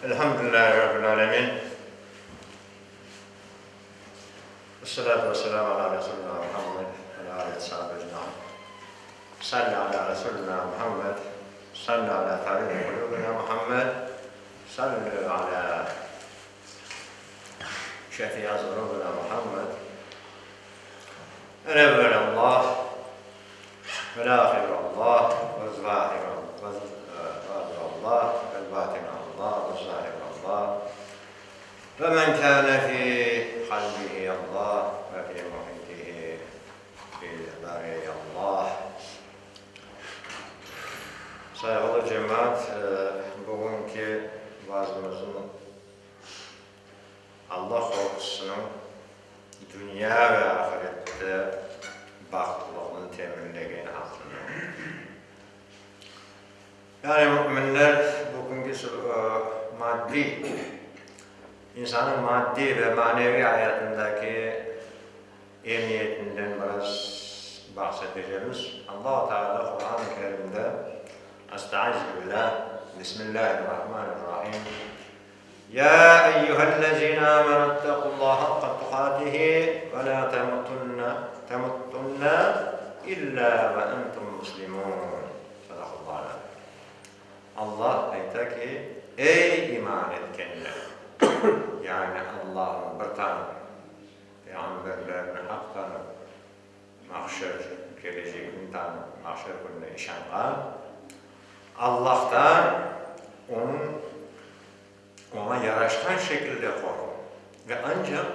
Elhamdülillahi Rabbil alemin. Vessalatu vesselamu ala Resulina Muhammed ve ala alihi ve sahabi ecmain. Salli ala Resulina Muhammed, salli ala tabibi kulubina Muhammed, salli ala şefi'a zunubina Muhammed. El evvel Allah, vel ahir Allah, ve zahir Allah, vel batin Allah, ve zahir Allah. Ve men kâne fî kalbihi Allah ve fî muhitihi fî Allah. Sayğılı cemaat, bugünki vaazımıznıñ Allah qorqusınıñ dünya ve ahirette bahtlılığını teminlegeni aqqında. Yani müminler bugünki maddiy, insanıñ maddiy ve maneviy ayatındaki emiyetinden biraz bahs etecemiz. Allahu Teala Quran-ı Kerimde, Estaizu billah, Bismillahirrahmanirrahim, Ya eyyühellezine amenüttequllaha haqqa tuqatihi ve la temutunne illa ve entum muslimun. Sadaqallahu alazim. Allah ayta ki, Ey iman etkenler! Yani Allahnı bir tanıp, peyğamberlerini haq tanıp, mahşer kelecegini tanıp, mahşer kününe işanğan, Allahtan onıñ oña yaraşqan şekilde qorquñ ve ancaq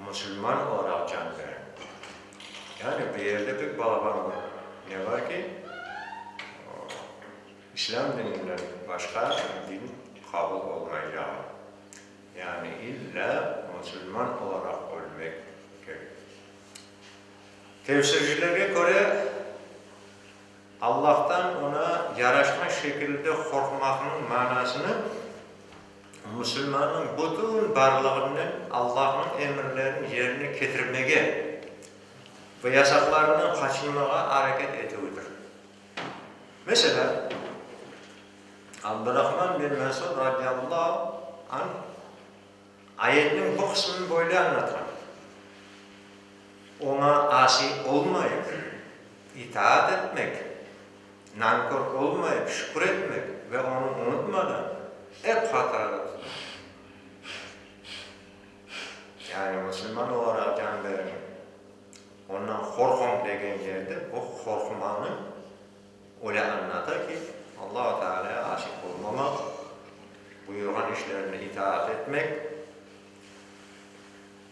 musulman olaraq can beriñ. Yani bu yerde pek balaban bir ne bar ki, İslâm dininden başqa din qabul olmaycağı. Yani illa musulman olaraq ölmek kerek. Tefsircilerge köre, Allahtan oña yaraşqan şekilde qorqmaqnıñ manasını musulmannıñ bütün barlığınen Allahnıñ emirlerini yerine ketirmege ve yasaqlarından qaçınmağa areket etüvidir. Meselâ, Abdurrahman bin Mesud radiyallahu anh Ayetniñ bu qısmını böyle añlatqan, Oña asiy olmayıp, itaat etmek, nankör olmayıp, şükür etmek ve onı unutmadan ep hatırada tutmaq. Yani musulman olaraq can beriñ, ondan qorquñ degen yerde bu qorqmanı Öyle añlata ki, Allahu Tealâya aşıq olmamaq, buyurğan işlerine itaat etmek,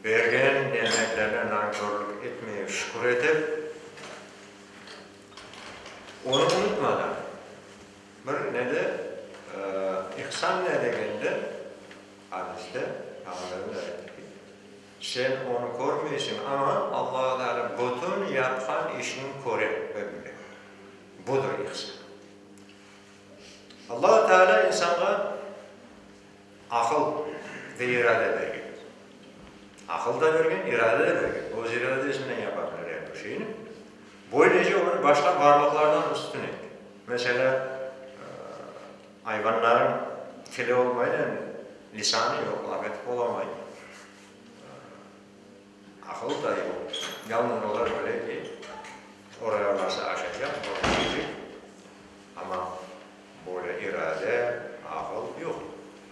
bergen nimetlerine nankörlük etmeyip şükür etip, onı unutmadan, bir ne de ihsan ne degende, hadiste Peyğamberimiz ayttı ki, sen onı körmeysiñ, amma Allahu Tealâ bütün yapqan işiñni köre ve bile. Budır ihsan. Allahu Teala insanğa aqıl ve irade bergen. Aqıl da bergen, irade de bergen. Öz iradesinen yapa bilir er bir şeyni. Böylece onı başqa varlıqlardan üstün etken. Meselâ, ayvanların tili olmaynen lisanı yoq, laf etip olamay. Aqıl da yoq. Yalnız olar bile ki, oraya barsa aşacaq, orada yiyecek. Amma böyle irade, aqıl yoq.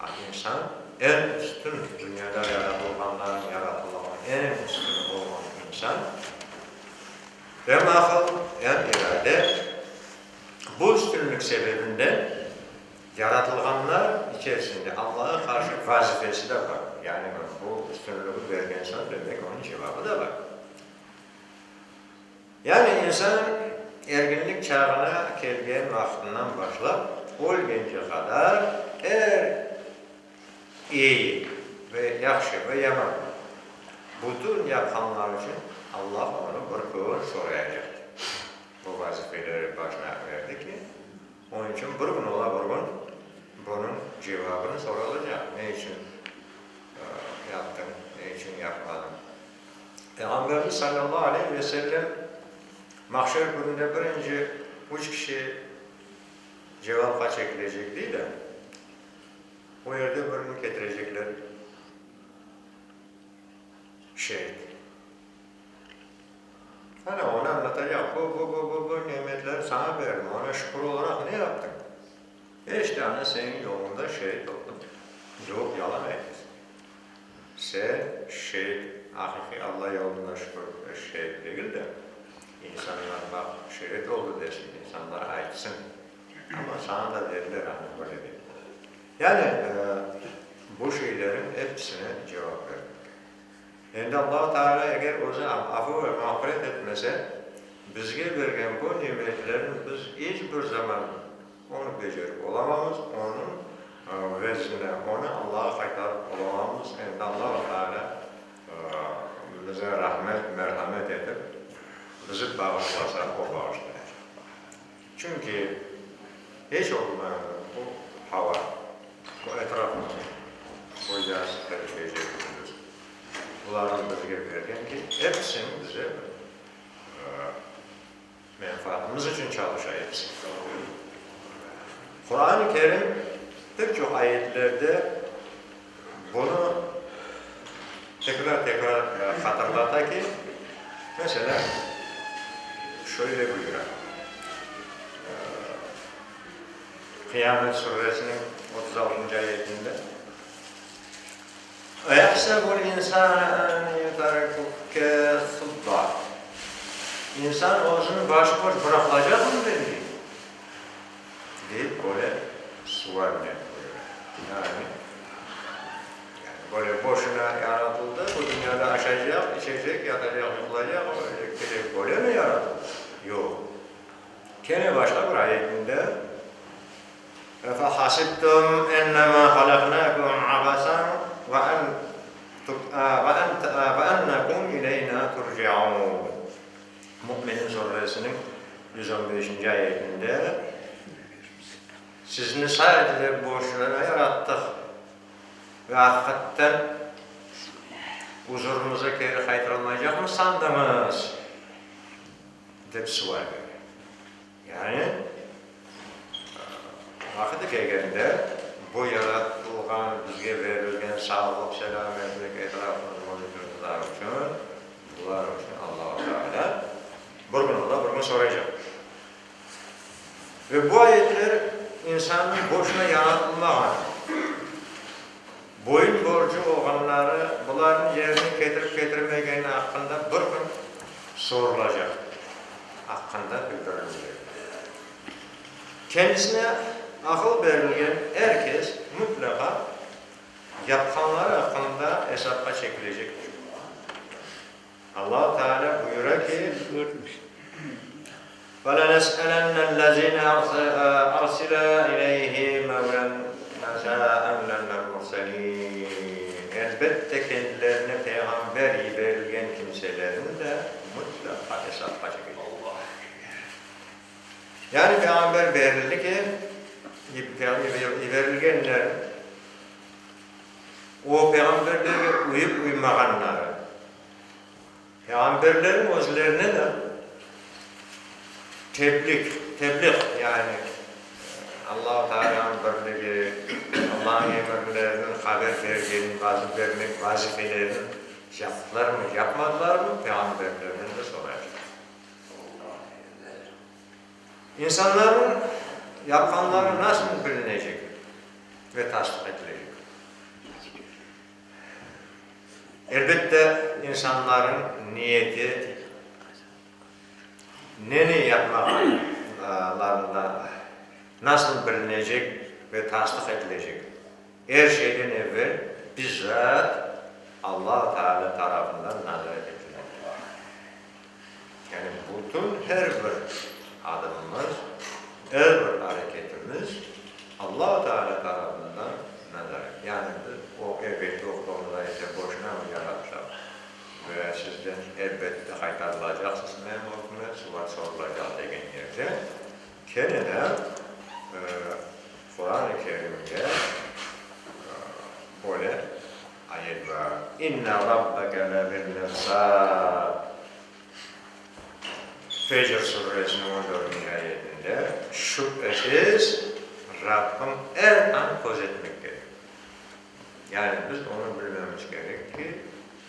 A insan eñ üstün, dünyada yaratılğanlarnıñ yaratılığınıñ eñ üstüni olğan insan, em aqıl, em irade. Bu üstünlik sebebinden Yaratılğanlar içerisinde Allağa qarşı vazifesi de bar. Yani bu üstünlügi bergen soñ, demek, onıñ cevabı da bar. Yani insan erginlik çağına kelgen vaqtından başlap ölgence qadar er eyi ve yahşı ve yaman bütün yapqanları içün Allah onı bir kün sorayacaqtır. Bu vazifeleri başına berdi ki, Onıñ içün bir kün ola bir kün bunıñ cevabını soralacaq, ne içün yaptıñ, ne içün yapmadıñ? Peyğamberimiz salâllahu aleyhi ve sellem mahşer kününde birinci üç kişi cevapqa çekilecek dey de. O yerde bir kün ketirecekler şeet. Ana, onı añlatacaq, bu, bu, bu, bu, bu nimetleri saña berdim, oña şükür olaraq ne yaptıñ? İşte, ana, seniñ yoluñda şeet oldım. Yoq, yalan aytasıñ. Sen şeet, aqiqiy Alla yolunda şükür şeet degil de, insanlar baq, şeet oldı desin, insanlar aytsın. Amma saña da dediler, ana, böyle dep. Yani, bu şeylerin episine cevap bermek. Endi Allahu Teala eger özü afu ve mağfiret etmese, bizge bergen bu nimetlerni biz iç bir zaman onı becerip olamamız, onıñ veznini, onı Allağa qaytarıp olamamız. Endi Allahu Teala bize rahmet, merhamet etip, bizi bağışlasa, o bağışlayacaq. Çünki eç olmağanda bu hava, bu etrafımız, bu yaz, gece, kündüz, bularnı bizge bergen ki, episini bize menfaatımız içün çalışa episi. Quran-ı Kerim pek çoq ayetlerde bunı tekrar-tekrar hatırlata ki, meselâ, şöyle buyura, Qıyamet suresiniñ 36-ncı ayetinde, Eyahsebul insanu en yutruke sudda, İnsan özüni başıboş bıraqılacaqmı belley? Deyip böyle sualnen buyura. Yani, yani böyle boşuna yaratıldı, bu dünyada aşaycaq, içecek, yatacaq, yuqlaycaq, ölecek, ketecek, böyle mi yaratıldı? Yoq. Kene başqa bir ayetinde, Efe hasibtum ennemâ halaknâkum abasan ve ve ennekum ileynâ turcaun. Mü'minin suresiniñ 115-nci ayetinde, Sizni sadece boşuna yarattıq ve aqiqatten uzurımıza keri qaytarılmaycaqmız sandıñız? dep sual bere. Yani, vaqıtı kelgende, bu yaratılğan, bizge berilgen sağlıq, selâmetlik, etrafımız mühitimiz içün, bular içün Allahu Teala bir kün ola, bir kün soraycaq. Ve bu ayetler insannıñ boşuna yaratılmağanı, boyun borcu olğanları, bularnı yerine ketirip-ketirmegeni aqqında bir kün sorulacaq aqqında bildirildi. Kendisine aqıl berilgen er kes mıtlaqa yapqanları aqqında esapqa çekilecektir. Allahu Teala buyura ki, وَلَنَسْأَلَنَّ الَّذِينَ أَرْسِلَ إِلَيْهِمْ وَلَنَسْأَلَنَّ الْمُرْسَلِينَ Elbette, kendilerine peyğamber yiberilgen kimselerni de mıtlaqa esapqa çekecekler. Yani peyğamber berildi ki, yiberilgenler o peyğamberlerge uyıp-uymağanları, Peyğamberlerniñ özlerine de teblik, tebliğ, yani Allahu Tealânıñ birligi, Allanıñ emirleriniñ haber bergeni, bermek vazifelerini yaptılarmı, yapmadılarmı, peyğamberlerden de soraycaq. İnsanlarnıñ yapqanları nasıl bilinecek ve tasdiq etilecek? Elbette, insanların niyeti neni yapmağanlarında nasıl bilinecek ve tasdıq etilecek? Er şeyden evvel bizzat Allah Teala tarafından nazaret etilecek. Yani bütün her bir adımımız, er bir areketimiz Allah Teala tarafından nazaret. Yani biz o evelki oquğımız ayette boşuna mı yarattıq ve sizden elbette qaytarılacaqsız menim ögüme sual sorulacaq degen yerde kene de Quran-ı Kerimde böyle ayet bar, İnne Rabbeke lebil-mirsad. Fecr suresiniñ on dörtünci ayetinde, Şübhesiz, Rabbim er an közetmektedir. Yani biz onı bilmemiz kerek ki,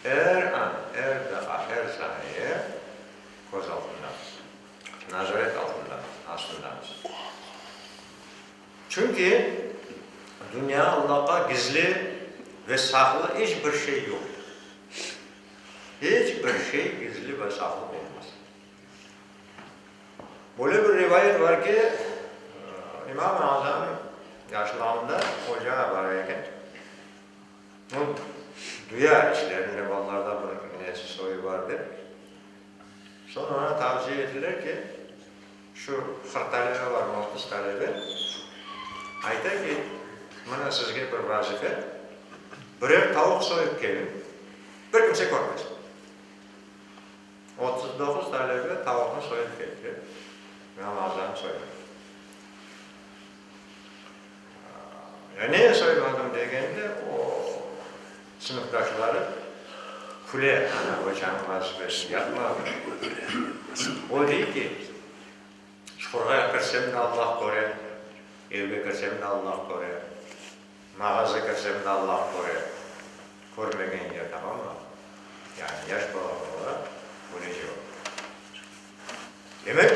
er an, er daqa, er saniye köz altındamız, nazaret altındamız, astındamız. Çünki dünya Allahqa gizli ve saqlı iç bir şey yoqtır. İç bir şey gizli ve saqlı olmaz. Böyle bir rivayet bar ki, İmam-ı Azam yaşlığında oca bar eken. O, duya içlerinde balalarda bir nesi soyu bar dep. Soñ oña tavsiye etiler ki, şu 40 talebe bar, 30 talebe, ayta ki, mına sizge bir vazife, birer tavuq soyıp keliñ, bir kimse körmesin. 39 talebe tavuqnı soyıp keldi, Ramazan soymadı. Ya neye soymadım degende, o sınıfdaşları küle, ana, ocanıñ vazifesini yapmadı. O dey ki, çuqurğa kirsem de Allah köre, evge kirsem de Allah köre, mağaza kirsem de Allah köre. Körmegen yer tapalmadı. Yani yaş bala olaraq böyle cevap berdi. Demek,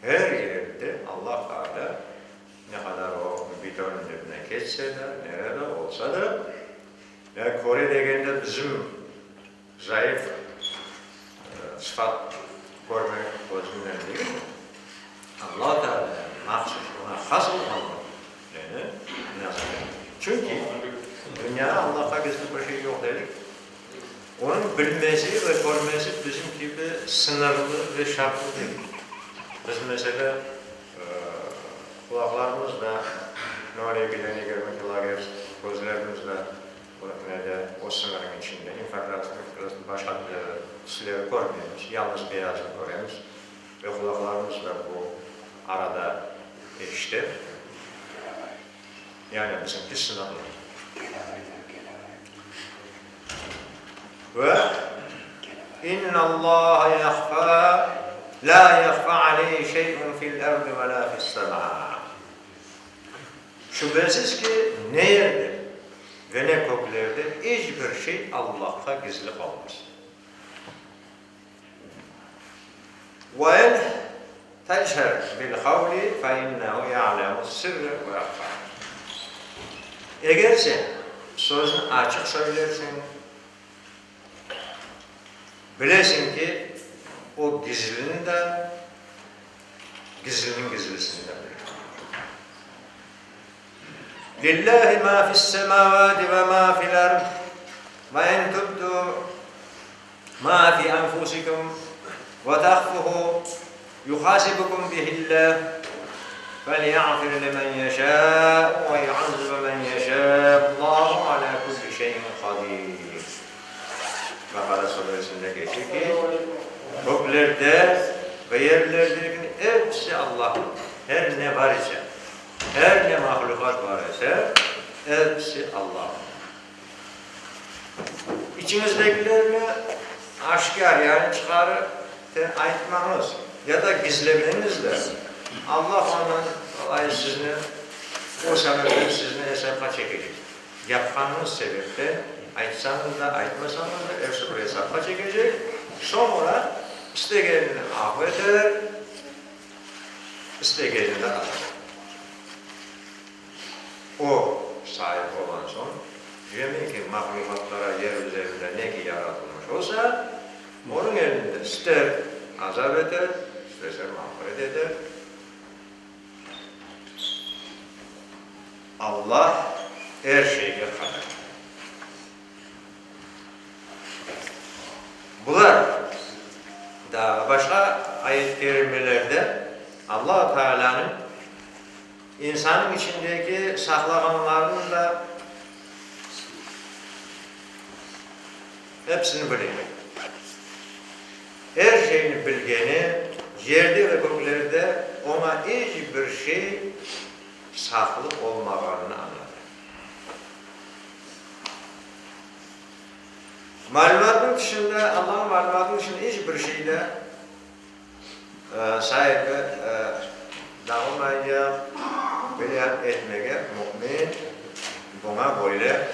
her yerde Allah Teala ne qadar o beton dibine keçse de, nerede olsa da, ya köre degende bizim zayıf sıfat körme közünen degil de, Allah Teala mahsus oña has olğan neni nazaret. Çünki dünyada Allahqa gizli bir şey yoq dedik. Onıñ bilmesi ve körmesi bizim kibi sıñırlı ve şartlı degil. Biz, meselâ, qulaqlarımız da nol ekiden 20 kilogerts, közlerimiz de nede, o sıñırıñ içinde, infrakrasnıy, başqa tüsleri körmeymiz, yalnız beyazını köremiz ve qulaqlarımız da bu arada eşite. Yani bizimki sıñırlı. Ve İnnallaha yahfa la yahfa aleyhi şey'un fil erdi ve la fis-semâ. Şübesiz ki, ne yerde ve ne köklerde iç bir şey Allahqa gizli qalmaz. Ve in techer bil kavli fe innehu ya'lemus-sirre ve ahfa. Eger sen sözni açıq söylerseñ, bilesiñ ki, o gizlini de, gizliniñ gizlisini de bilir. Lillahi ma fis-semavati ve ma fil-ard ve in tubdu Ma fi anfusikum ve tahfuhu yuhasibukum bihillah felyağfir limen yeşâ'u ve yu'azzibu men yeşâ Allahu alâ kulli şeyin kadir. Baqara suresinde keçe ki, köklerde ve yerlerdeki episi Allahnıñ, her ne var ise, her ne mahlüqat var ise, episi Allahnıñ. İçiñizdekilerni aşkâr, yani çıqarı aytmañız ya da gizlemeñiz de, Allah ondan dolayı sizni, o sebepten sizni esapqa çekecek. Yapqanıñız sebepten, aytsañız da, aytmasañız da, episi bir esapqa çekecek. Soñra istegenini afu eter, istegenini de azap eter. O, saip olğan soñ, cemi ki mahlüqatlara yer üzerinde ne ki yaratılmış olsa, onıñ elinde ister azap eter, isterse mağfiret eter. Allah er şeyge qadir. Bular da başqa ayet-i kerimelerde Allah Taalânıñ İnsanıñ içindeki saqlağanlarnıñ da hepsini bile. Er şeyni bilgeni, yerde ve köklerde oña iç bir şey saqlı olmağanını añlata. Malümatnıñ tışında, Allanıñ malümatınıñ tışında iç bir şey de Saibi dağılmaycaq beyan etmege mümin buña böyle.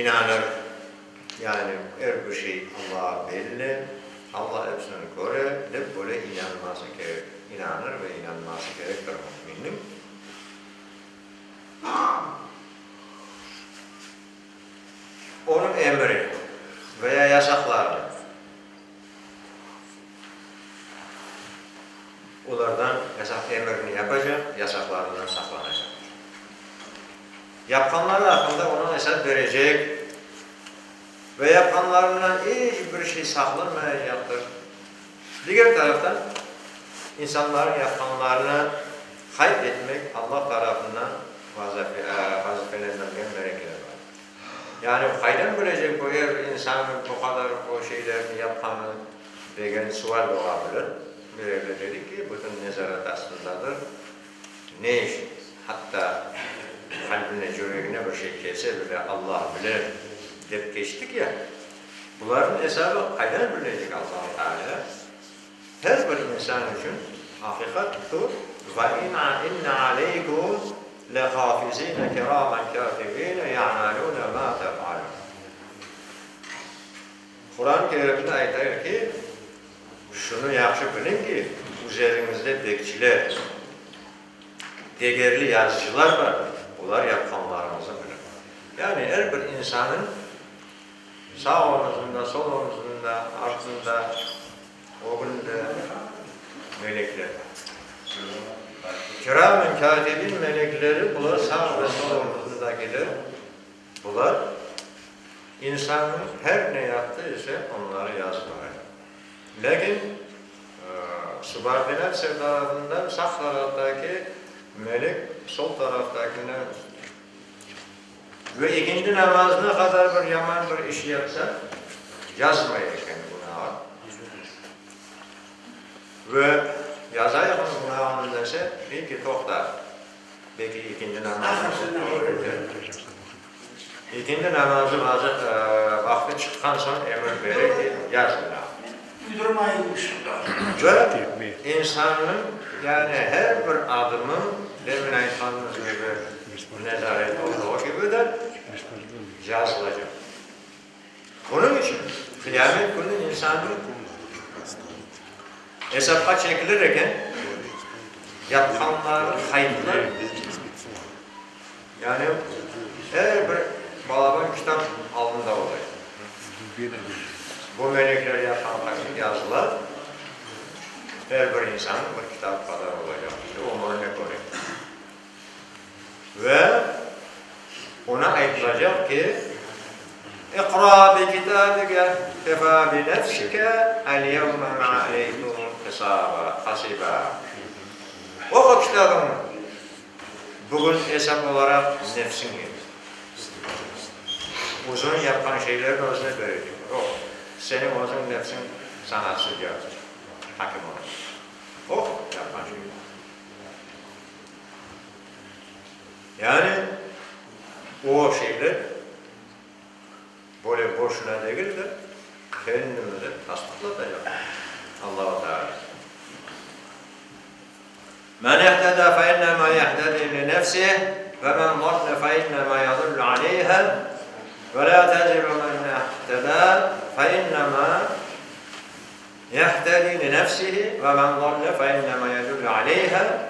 inanır, yani er bir şey Allağa belli, Alla episini köre, dep böyle inanması kerek, inanır ve inanması kerek bir müminniñ. Onıñ emri veya yasaqlarını olardan yasaq emrini yapacaq, yasaqlarından saqlanacaqtır. Yapqanları aqqında oña esap berecek ve yapqanlarından iç bir şey saqlanmayacaqtır. Diger taraftan, insanların yapqanlarını qayd etmek Allah tarafından vazifelendirilgen melekler bar. Yani qaydan bilecek bu er insannıñ bu qadar o şeylerni yapqanı degen sual doğa bilir. Bir yerde dedik ki, bütün nezaret astındadır. Ne içün? Hatta qalbine, cüregine bir şey kelse bile Allah bile dep keçtik ya. Bularnıñ esabı qaydan bilecek Allahu Teala? Her bir insan içün aqiqat şu, Ve inne aleykum lehafizine kiramen katibine ya'malune ma tef'alun. Quran-ı Kerimde aytayır ki, şunı yahşı biliñ ki, üzeriñizde bekçiler, degerli yazıcılar bar, olar yapqanlarıñıznı bilir. Yani er bir insanıñ Sağ omuzında, sol omuzında, artında, ögünde melekler bar. Kiramen kâtibin melekleri, bular sağ ve sol omuzındakiler, bular insannıñ her ne yaptı ise, onları yazıp alır. Lâkin subordinatsiya tarafından sağ taraftaki melek sol taraftakinden üstün. Ve ikindi namazına qadar bir yaman bir iş yapsa, yazmay eken günahı. Ve yazayıqmı günahını dese, dey ki, toqta, belki ikindi namazını oqup İkindi namazı vaqtı çıqqan soñ emir bere ki, yaz günahını. Ve insannıñ, yani her bir adımı, demin aytqanımız kibi, Nezaret olduğu kibi de yazılacaq. Bunıñ içün qıyamet künü insannıñ esapqa çekilir eken, yapqanları qaydlar, yani er bir balaban kitap alında olacaq. Bu melekler yapqan qayd yazıla, er bir insannıñ bir kitabı qadar olacaq, işte ömürine köre. Ve oña aytılacaq ki, İqra bi kitabike kefa bi nefsike el-yevme aleykum hisaba, hasiba. Oqu kitabıñnı, bugün esap olaraq nefsiñ yeter. Özüniñ yapqan şeylerini özüne berecek. Oqu, seniñ özüñ nefsiñ saña sudya, hakim olacaq. Oqu yapqan şeylerini. Yani o şeyler böyle boşuna degil de, kendimizi tasdıqlatacaq Allahu Teala. Men ihteda fe innema yehtedi li nefsih ve men dalle fe innema yadullu aleyha ve la teziru men ihteda fe innema Yehtedi li nefsihi ve men dalle fe innema yedullu aleyha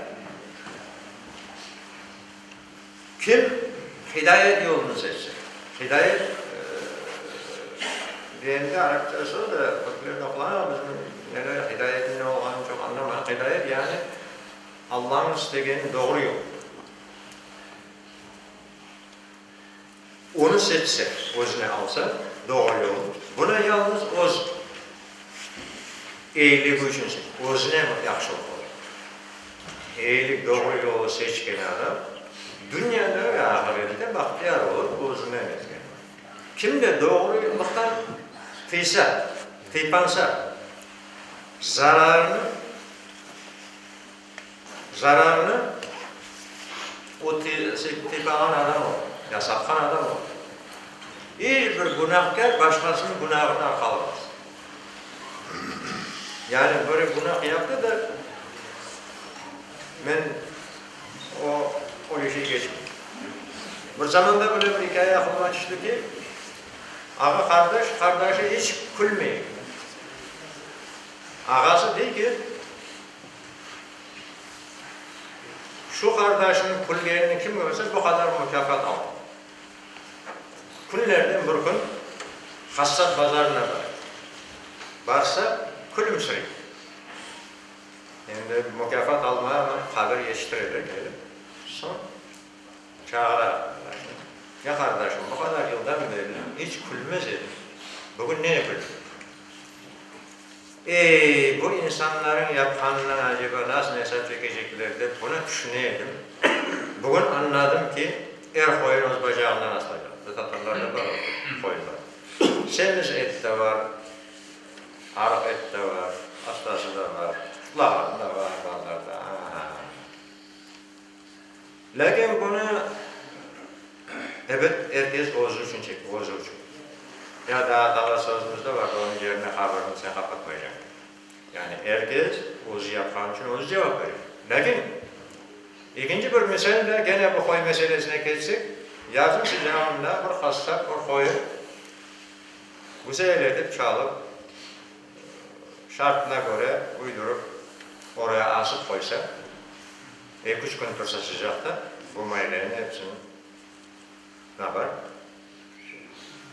Kim hidayet yolunı seçse, hidayet degende arapça söz de türkler de qullana, bizim neler hidayetniñ ne olğanını çoq añlamayıq. Hidayet yani Allanıñ istegeni doğru yol. Onı seçse, özüne alsa, doğru yolnı, buna yalnız öz eyiligi içün seçe, özüne yahşılıq olur. Eyilik, doğru yolı seçken adam dünyada ve ahirette bahtiyar olur, özüne etken. Kim de doğrulıqtan tıysa, tıypansa, zararını, Zararını o tıypağan adam olur, ya satqan adam olur. İç bir günahkâr başqasınıñ günahını arqalamaz. Yani biri günah yaptı da, men o, öyle şey keçmey. Bir zamanda böyle bir ikâye aqlıma tüşti ki. Ağa-qardaş, qardaşı iç külmey. Ağası dey ki, Şu qardaşımnıñ külgenini kim körse, bu qadar mukâfat al. Künlerden bir kün qassap bazarına bara. Barsa, külümsirey. Endi mukâfat almağa qabir yetiştireler kelip. Soñ çağıra qardaşını. Ya qardaşım, bu qadar yıldan berli iç külmez ediñ, bugün neye küldiñ? Ey, bu insanlarıñ yapqanından aceba nasıl esap çekecekler dep bunı tüşüne edim. Bugün añladım ki, er qoyun öz bacağından asılacaq. Bizde tatarlarda bar o qoyunlar. Semiz et de bar, arıq et de bar, hastası da bar, qulağanı da bar bazarda. Aha! Lâkin bunı, ebet, er kes özü içün çeke, özü içün. Ya daa atalar sözümizde bar, onıñ yerine qabirni sen qapatmaycañ. Yani er kes özü yapqanı içün özü cevap berecek. Lâkin, ekinci bir misal de, kene bu qoy meselesine kelsek, yazın sıcağında bir qassap bir qoyı güzel etip çalıp, şartına köre uydurıp oraya asıp qoysa, Eki-üç kün tursa sıcaqta, bu maylenin episini ne yapar?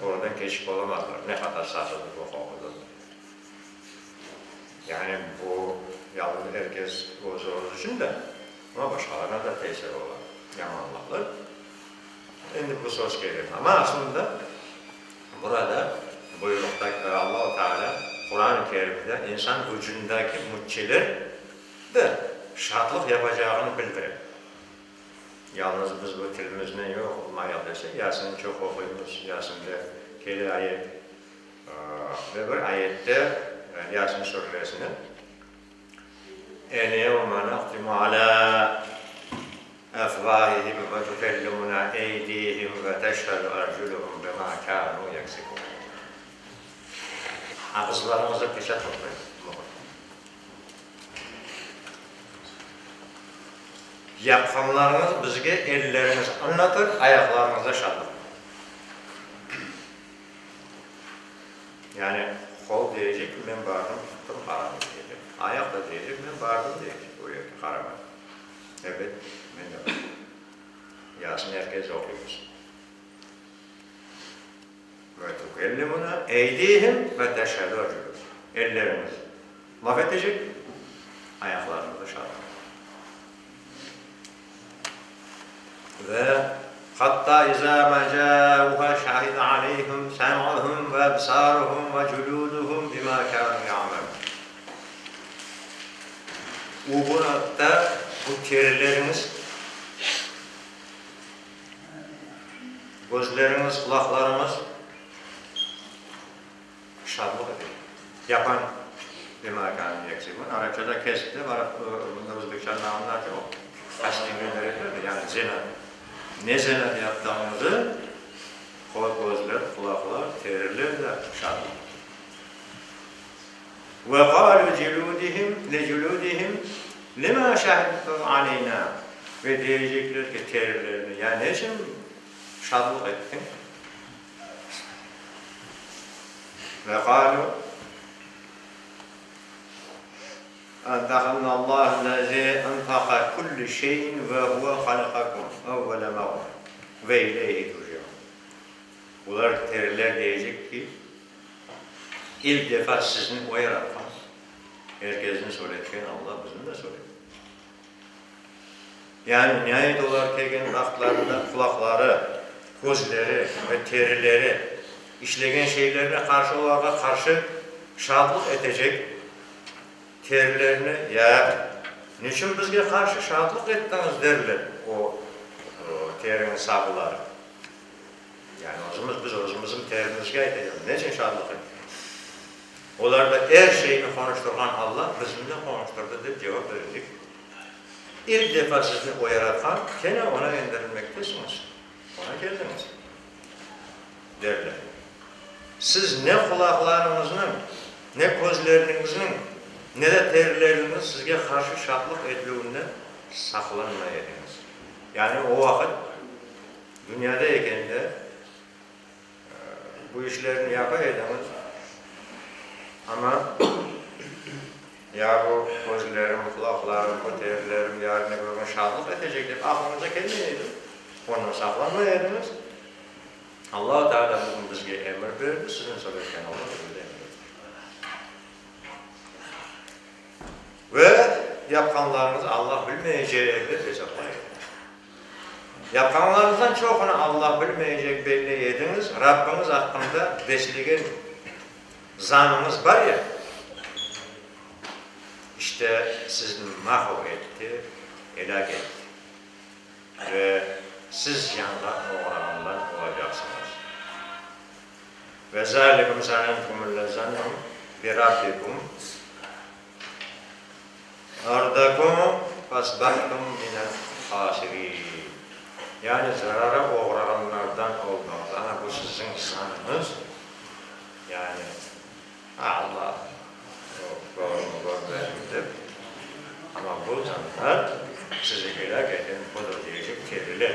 Oradan keçip olamazlar, ne qadar sasıdır bu qoqudır. Yani bu yalnız er kes özü özü içün de, amma başqalarına da tesir ola, yamanlıqtır. Endi bu söz kerek. Amma aslında burada buyruqta Allahu Teala Quran-ı Kerimde insan vücudındaki müçeler De, şatlıq yapacağını bildire. Yalnız biz bu tilimiznen yoq, mayıq desek, Yasinni çoq oquymız, Yasinde kele ayet. Ve bir ayette, Yasin suresiniñ, El-yevme nahtimu alâ efvâhihim ve tukellimuna eydîhim ve teşhedü erculuhum bimâ kânû yeksibûn. Ağızlarımıza peçat qoymayıq. Yapqanlarıñız bizge elleriñiz añlatır, ayaqlarıñız da şatlıq. Yani qol deyecek ki, men bardım, tuttım, qaradım deyecek. Ayaq da deyecek, men bardım deyecek o yerge qaramağa. Ebet, men de bardım. Yasin er kes oquymız. Ve tukellimuna eydihim ve teşhedü erculuhum. Ellerimiz laf etecek, ayaqlarımız da şaat olacaq. Ve hatta izâ mâ câuhâ şahide aleyhim sem'uhum ve ebsâruhum ve cülûduhum bimâ kânû ya'melûn. Uğurda bu terileriñiz, Közleriñiz, qulaqlarıñız şadlıq etecek. Yapan bima kânû yeksibûn, arapçada kesb dep, arap, bunda özbekçe añlamlar çoq, kasb degenler de, yani zenaat. Ne zenaat yaptığıñızı közler, qulaqlar, teriler de şadlıq etecek. Ve qâlû cilûdihim li cilûdihim limâ şehidtum aleynâ, ve deyecekler ki terilerine, ya ne içün şadlıq ettiñ? Ve qâlû entaqennallâhu lezî entaqa kulli şeyin ve huve halaqakum evvele merre ve ileyhi turcaun. Olar teriler deyecek ki, İlk defa sizni O yaratqan, er kesni söyletken Alla bizni de söyletti. Yani niayet olar kelgen vaqıtlarında qulaqları, közleri ve terileri işlegen şeylerine qarşı olarğa qarşı şaatlıq etecek terilerini ya niçün bizge qarşı şaatlıq ettiñiz derler o teriniñ sabıları. Yani özümiz, biz özümizniñ terimizge aytacağız, ne içün şadlıq ettik? Olar da er şeyni qonuştırğan Alla bizni de qonuştırdı dep cevap berecek. İlk defa sizni O yaratqan, kene Oña endirilmektesiñiz, Oña keldiñiz, derler. Siz ne qulaqlarıñıznıñ, ne közleriñizniñ, ne de terileriñiz sizge qarşı şatlıq etilüvinden saqlanmay ediñiz. Yani o vaqıt. Dünyada ekende, Bu işlerni yapa ediñiz, amma ya bu közlerim, qulaqlarım, bu terilerim yarın öbür kün şadlıq etecek dep aqlıñıza kelmey edi. Ondan saqlanmay ediñiz. Allahu Teala bugün bizge emir berdi, sizden soratken Allah bizge de emir etti. Ve yapqanlarıñız Allah bilmeyecek dep esaplay ediñiz. Yapqanlarıñızdan çoqunı Allah bilmeycek belley ediñiz, Rabbiñiz aqqında beslegen zanıñız bar ya, işte sizni mahv etti, elâk etti ve siz ziyanğa oğrağanlar olacaqsıñız. Ve zâlikum zanentumüllezannum bi Rabbikum ardakum fasbahtum minel hasirin. Yani zarara oğrağanlardan oldıñız. Ana bu siziñ zanıñız, yani Allah o doğrumı körmesin dep, amma bu zanlar sizi helâk eten budır diyecek teriler,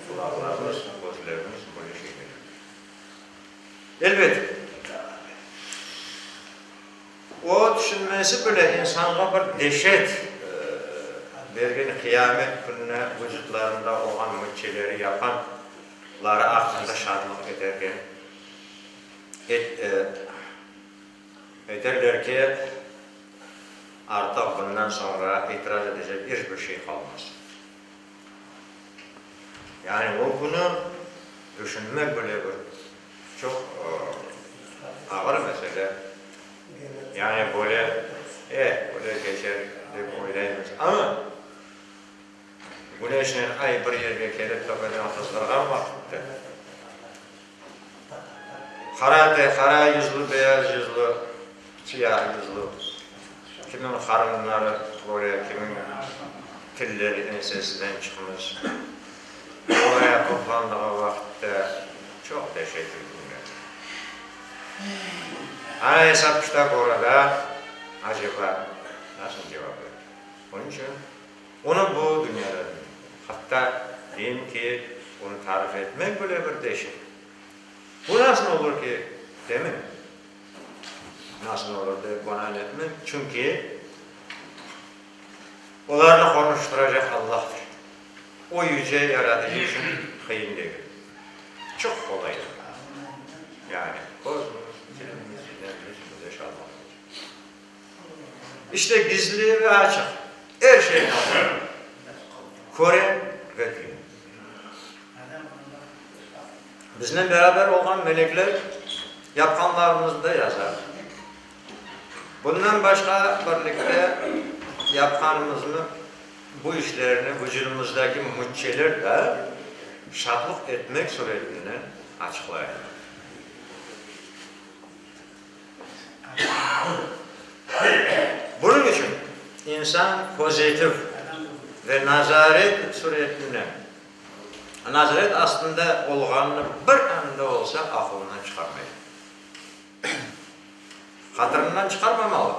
qulaqlarıñız, közleriñiz böyle şeyler. Elbet, o tüşünmesi bile insanğa bir deşet bergen qıyamet kününe vucutlarında olğan mücceleri yapqanları aqqında şadlıq eterken, eterler ki, artıq bundan soñra itiraz etecek iç bir şey qalmaz. Yani o künü tüşünmek bile bir çoq ağır mesele. Yani böyle, eh, böyle keçer dep oylaymız. Amma küneşnen ay bir yerge kelip töpeden qızdırğan vaqıtta, qara te, qara yüzlü, beyaz yüzlü, siyah yüzlü, kimiñ qarınları böyle, kimiñ tilleri ensesinden çıqmış, oraya toplandığı vaqıtta çoq deşetli künler. Ana esap-kitap orada, aceba, nasıl cevap verir? Onıñ içün onı bu dünyada, hatta deyim ki, onı tarif etmek bile bir deşet. Bu nasıl olur ki, demem. Nasıl olur dep banan etmem, çünki olarnı qonuştıracaq Allahtır. O Yüce Yaratıcı içün qıyın degil. Çoq qolaydır. Yani közümiz, tilimiz, nefimiz bize şadlıq etecek. İşte gizli ve açıq er şeyni Allah köre ve duya. Biznen beraber olğan melekler yapqanlarımıznı da yazar. Bundan başqa birlikte yapqanımıznı, bu işlerni vucudımızdaki müçeler de şadlıq etmek suretinen açıqlaylar. Bunıñ içün insan közetüv ve nazaret suretinen, nazaret astında olğanını bir an da olsa aqılından çıqarmay. Hatırından çıqarmamalı.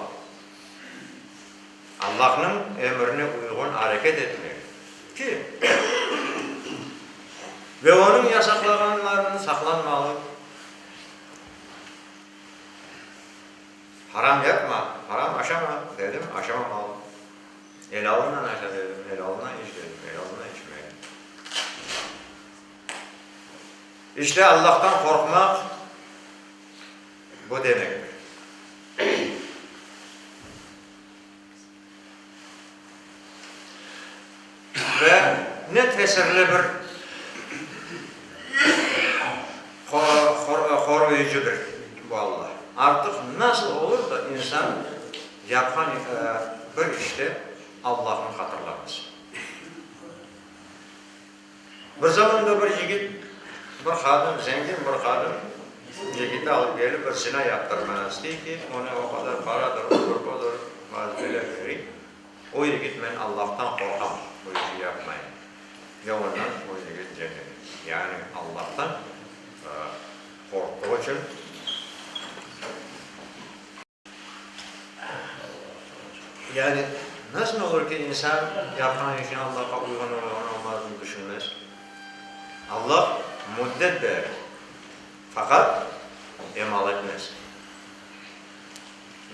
Allahnıñ emrine uyğun areket etmeli ki, ve Onıñ yasaqlağanlarını saqlanmalı. Haram yapma, haram aşama, dedim, aşamamalı. Elalından aşa, dedim, elalından iç, dedim, elalından içmeli. İşte Allahtan qorqmaq bu demektir. Ve ne tesirli bir qoruyıcıdır bu Allah. Artıq nasıl olur da insan yapqan bir işte Allahnı hatırlamasın? Bir zamanda bir yigit, bir qadın, zengin bir qadın yigiti alıp kelip bir zina yaptırmağa istey ki, oña o qadar paradır, odır, budır, vazifeler berey. O yigit, men Allahtan qorqam, bu işi yapmayım. Ve ondan o yigit cennete. Yani Allahtan qorqtuğı içün. Yani, nasıl olur ki, insan yapqan işi Allahqa uyğun olğan olmağanını tüşünmez? Allah müddet berir. Faqat emal etmez.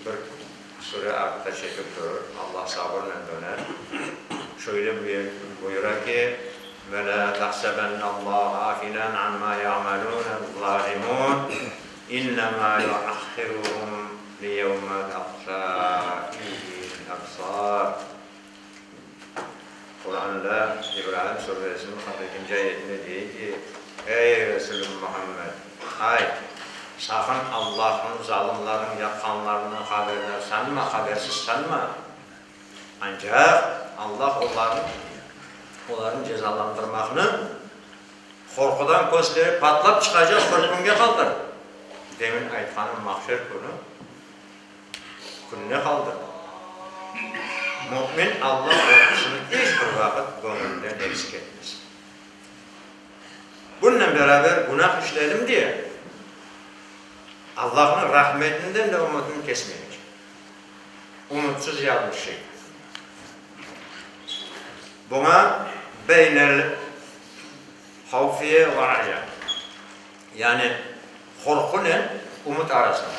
Bir süre artta çekip durur, Allah sabırnen döner. Şöyle buyura ki, Ve lâ tahsebennallâhe ğâfilen ammâ ya'melûnez-zâlimûn, innemâ yuahhiruhum liyevme teğşâ fîhil ebsâr. Quranda İbrahim suresiniñ 42-nci ayetinde dey ki, Ey, Resulüm Muhammed, ayt, saqın Allahnıñ zalımlarnıñ yapqanlarından haberdar sanma, habersiz sanma. Ancaq Allah olarnı, olarnı cezalandırmaqnı qorqudan közleri patlap çıqacaq bir künge qaldırdı. Demin aytqanım mahşer künü. Kününe qaldı. Mümin Alla qorqusını iç bir vaqıt göñülinden eksik etmez. Bunınen beraber günah işledim diye, Allahnıñ rahmetinden de ümütini kesmeycek. Ümütsiz yanlış şey. Buña beynel havfiye ve raca, yani qorqunen ümüt arasında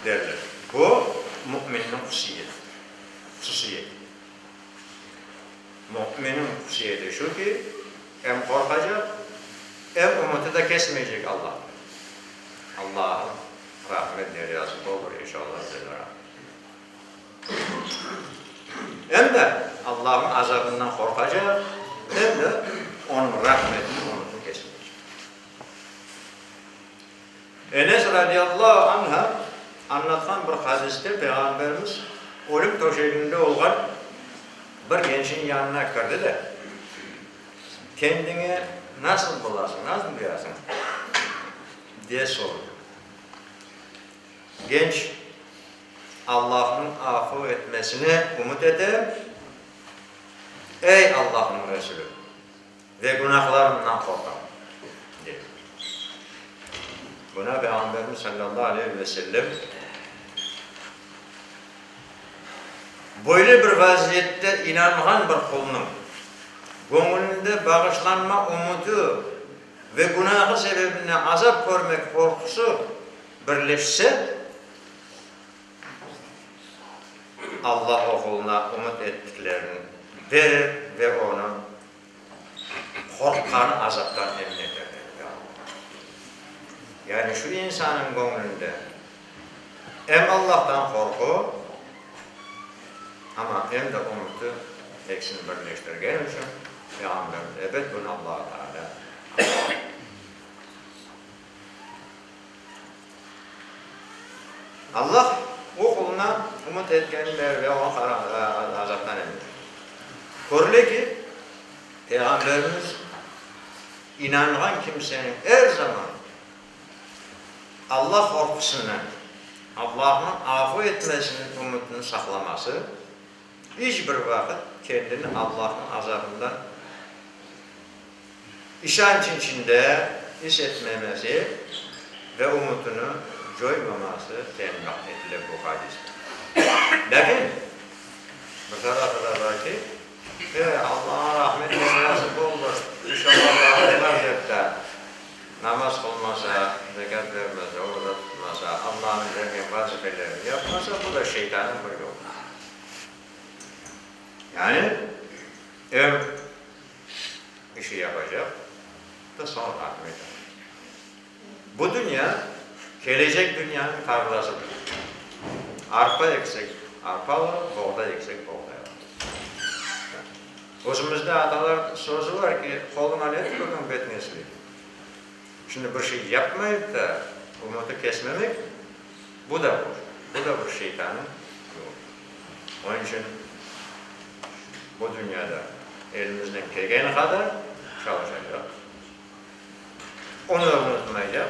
derler. Bu, müminniñ hususiyetidir. Hususiyeti. Müminniñ hususiyeti şu ki, em qorqacaq, em ümüti de kesmeycek Allahtan. Allah'ın rahmet deryası boldur inşallah bizlere. Em de Allah'ın azabından qorqacaq, em de Onıñ rahmetini ümütini kesmeycek. Enes radiyallahu anha añlatqan bir hadiste Peyğamberimiz ölüm töşeginde olğan bir gençniñ yanına kirdi de, Kendiñi nasıl bulasıñ, nasıl duyasıñ? diye sordı. Genç, Allahnıñ afu etmesini ümüt etem, ey Allahnıñ Resulü, ve günahlarımdan qorqam, dedi. Buna Peyğamberimiz sallallahu aleyhi ve sellem, Böyle bir vaziyette inanğan bir qulnıñ göñülinde bağışlanma ümüti ve günahı sebebinden azap körmek qorqusı birleşse, Allah o quluna ümüt ettiklerini berir ve onı qorqqanı azaptan emin eter, dedi Peyğamberimiz. Yani şu insanıñ göñlünde em Allahtan qorqu, amma em de ümüti ekisini birleştirgeni içün Peyğamberimiz ebet bunı Allağa Teala Allah o quluna ümüt etkenini berir ve onı azaptan emin eter. Körüle ki, Peyğamberimiz inanğan kimseniñ er zaman Allah qorqusını, Allahnıñ afu etmesiniñ ümütini saqlaması, iç bir vaqıt kendini Allahnıñ azabından İşanç içinde is etmemesi ve ümütini coymaması tenbih etile bu hadiste. Lâkin, bir tarafı da bar ki, E, Allağa rahmet deryası boldur, inşallah bağışlar dep de namaz qılmasa, zekât bermese, oraza tutmasa, Allanıñ bergen vazifelerini yapmasa, bu da şeytannıñ bir yolu. Yani, em işi yapacaq da soñ rahmet alacaq. Bu dünya, kelecek dünyanıñ tarlasıdır. Arpa eksek, arpa alırıq, boğday eksek, boğday alırıq. Özümizde atalar sözü bar ki, qoluña ne tükürdiñ, betiñe siley. Şimdi bir şey yapmayıp da ümüti kesmemek, bu da boş, bu da bir şeytannıñ yolu. Onıñ içün bu dünyada elimizden kelgeni qadar çalışacaq, onı da unutmaycaq,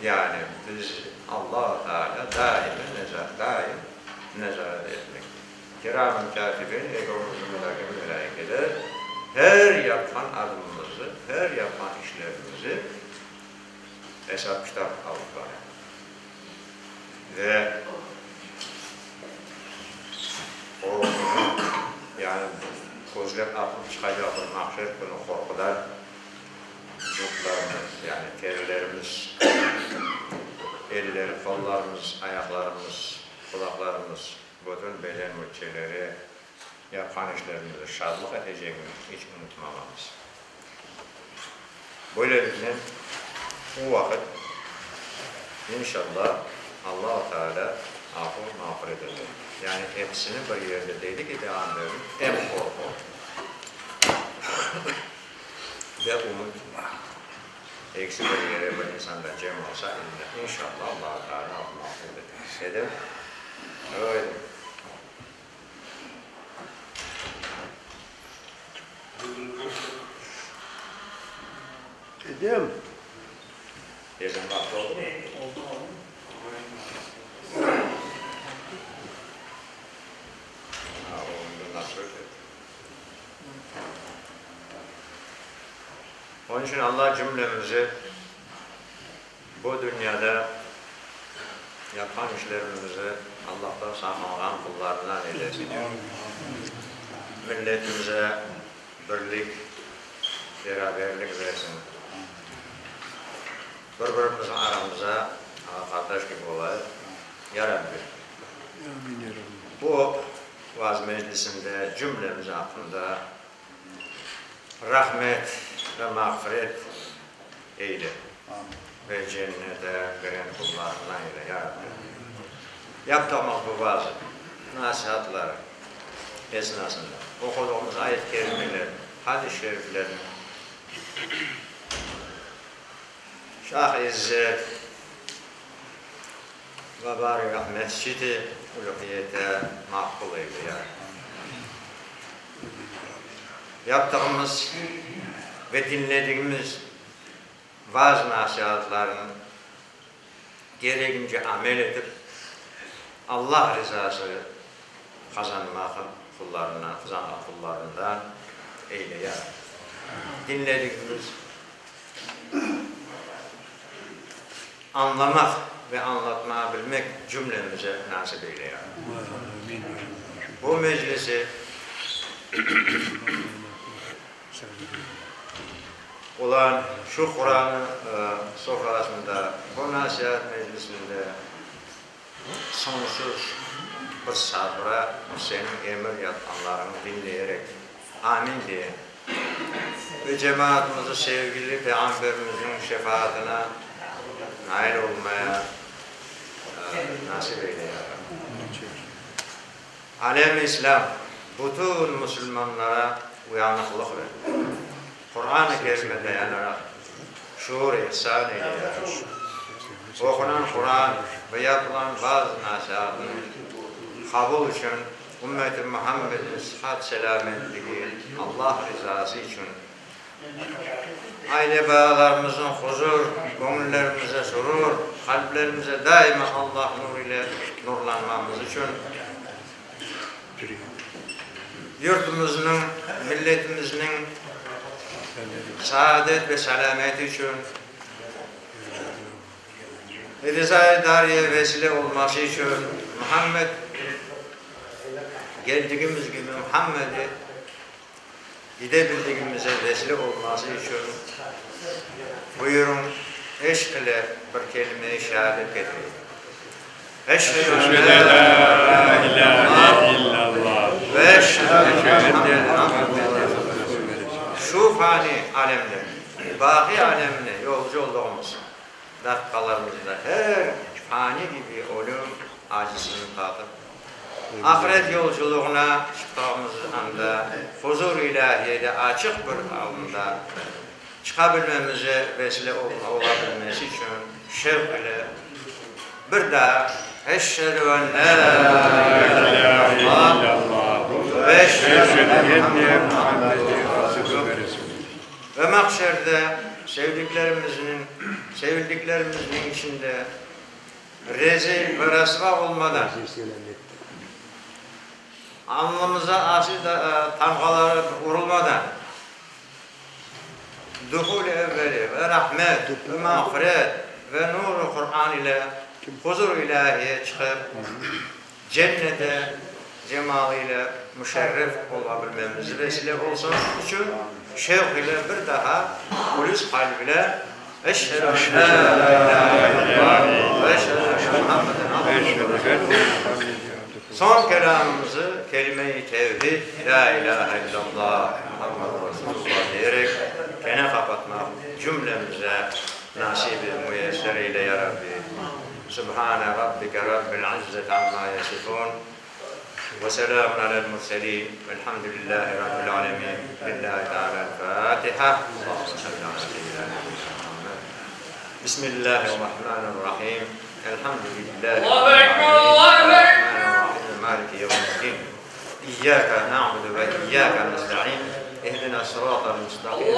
yani biz Alla Taalâ daima nezaret, daim nezaret etmekte. Kiramen kâtibin, egomızdaki melâikeler her yapqan adımımızı, her yapqan işlerimizi esap-kitap alıp bara. Ve o künü, yani közler atılıp çıqacaq bir mahşer künü qorqudan. Cıltlarımız, yani terilerimiz, eller, qollarımız, ayaqlarımız, qulaqlarımız, bütün beden müçeleri yapqan işlerimizi şadlıq etecegini iç unutmamamız. Böyleliknen, o vaqıt, inşallah, Allahu Teala afu mağfiret eder. Yani episini bir yerde dedi ki, Peyğamberimiz, em qorqu ve ümüt ekisi bir yere bir insanda cem olsa, inşallah, Allahu Teala afu mağfiret eder. Edem, öyle. Edem. Ezan vaqtı oldumı? Oldı, oldı. Ha, onda nasıl ötedi? Onıñ içün Alla cümlemizi bu dünyada Yapqan işlerimizi Allahtan saqınğan qullarından eylesin. Milletimize birlik, beraberlik versin. Bir-birimizniñ aramıza ağa-qardaş kibi olayıq. Ya Rabbi! Bu vaaz meclisinde cümlemiz aqqında Rahmet ve mağfiret eyle ve cennete kiren qullarından eyle, ya Rabbi. Yaptığımız bu vaaz, nasihatlar esnasında oquduğımız ayet-i kerimeler, hadis-i şeriflerni Şah-ı İzzet ve Barigah Mescid-i Uluhiyete maqbul eyle, ya Rabbi. Yaptığımız ve diñledigimiz vaaz-nasihatlarnı keregince amel etip, Allah rizası qazanmaq qullarından, qazanğan qullarından eyle, ya Rabbi. Diñledigimiz añlamaq ve añlatmağa bilmek cümlemize nasip eyle, ya Rabbi. Bu meclisi olan şu Quran sofrasında, bu nasihat meclisinde soñsuz bir sabra seniñ emir yapqanlarıñnı diñleyerek, Amin diye ve cemaatımızı sevgili Peyğamberimizniñ şefaatına nail olmaya nasip eyle, ya Rabbi. Alem-i İslâm, bütün musulmanlara uyanıqlıq ver. Quran-ı Kerimge dayanaraq şuur ihsan eyle, ya Rabbi. Oqunan Quran ve yapılan vaaz-nasihatnı qabul içün Ümmeti Muhammedniñ sıhhat-selâmetligi Allah rizası içün, aile bağlarımıznıñ huzur, göñüllerimize surur, qalplerimize daima Allah nuru ile nurlanmamız içün, yurtumıznıñ, milletimizniñ saadet ve selâmeti içün, Rızayı dariye vesile olması içün Muhammed geldigimiz kibi Muhammedi gidebildigimize vesile olması içün buyurıñ eşq ile bir kelime-i şehadet ketireyik. Eşhedü en lâ ilâhe illallah ve eşhedü enne Muhammeden abduhu ve resuluh. Şu fani alemde baqi alemine yolcu olduğumuz daqiqalarımızda her fani kibi ölüm acısını tatıp, ahiret yolculuğına çıqtığımız anda huzur ilâhiyede açıq bir alında çıqa bilmemize vesile ola bilmesi içün şevq ile bir daa Eşhedü en lâ ilâhe illallah ve eşhedü enne Muhammeden resuluh ve mahşerde sevdiklerimizniñ sevildiklerimizniñ içinde rezil ve rasva olmadan, alnımıza asil tamğaları urulmadan, duhul-i evveli ve rahmet ve mağfiret ve nur-u Quran ile huzur-u ilâhiye çıqıp, cennete cemalı ile müşerref ola bilmemiz vesile olsun içün. Şevq ile bir daha hulüs qalb ile Eşhedü en lâ ilâhe illallah ve eşhedü enne Muhammeden abduhu ve resuluhu. Soñ kelâmımızı kelime-i tevhid, Lâ ilâhe illallah, Muhammed Resulullah diyerek kene qapatmaq cümlemize nasip-i müyesser eyle, ya Rabbi. Sübhane Rabbike Rabbil izzeti amma yasifun ve selâmun alel murselîn velhamdülillahi Rabbil âlemin. Lillahi Teala'l-Fâtiha. Allahümme salli alâ seyyidinâ Muhammed. Bismillahirrahmanirrahim. Elhamdülillahi Rabbil âlemin. Maliki yevmiddin. İyyâke na'budu ve iyyâke nesta'in. İhdinas-sıratal-mustaqim.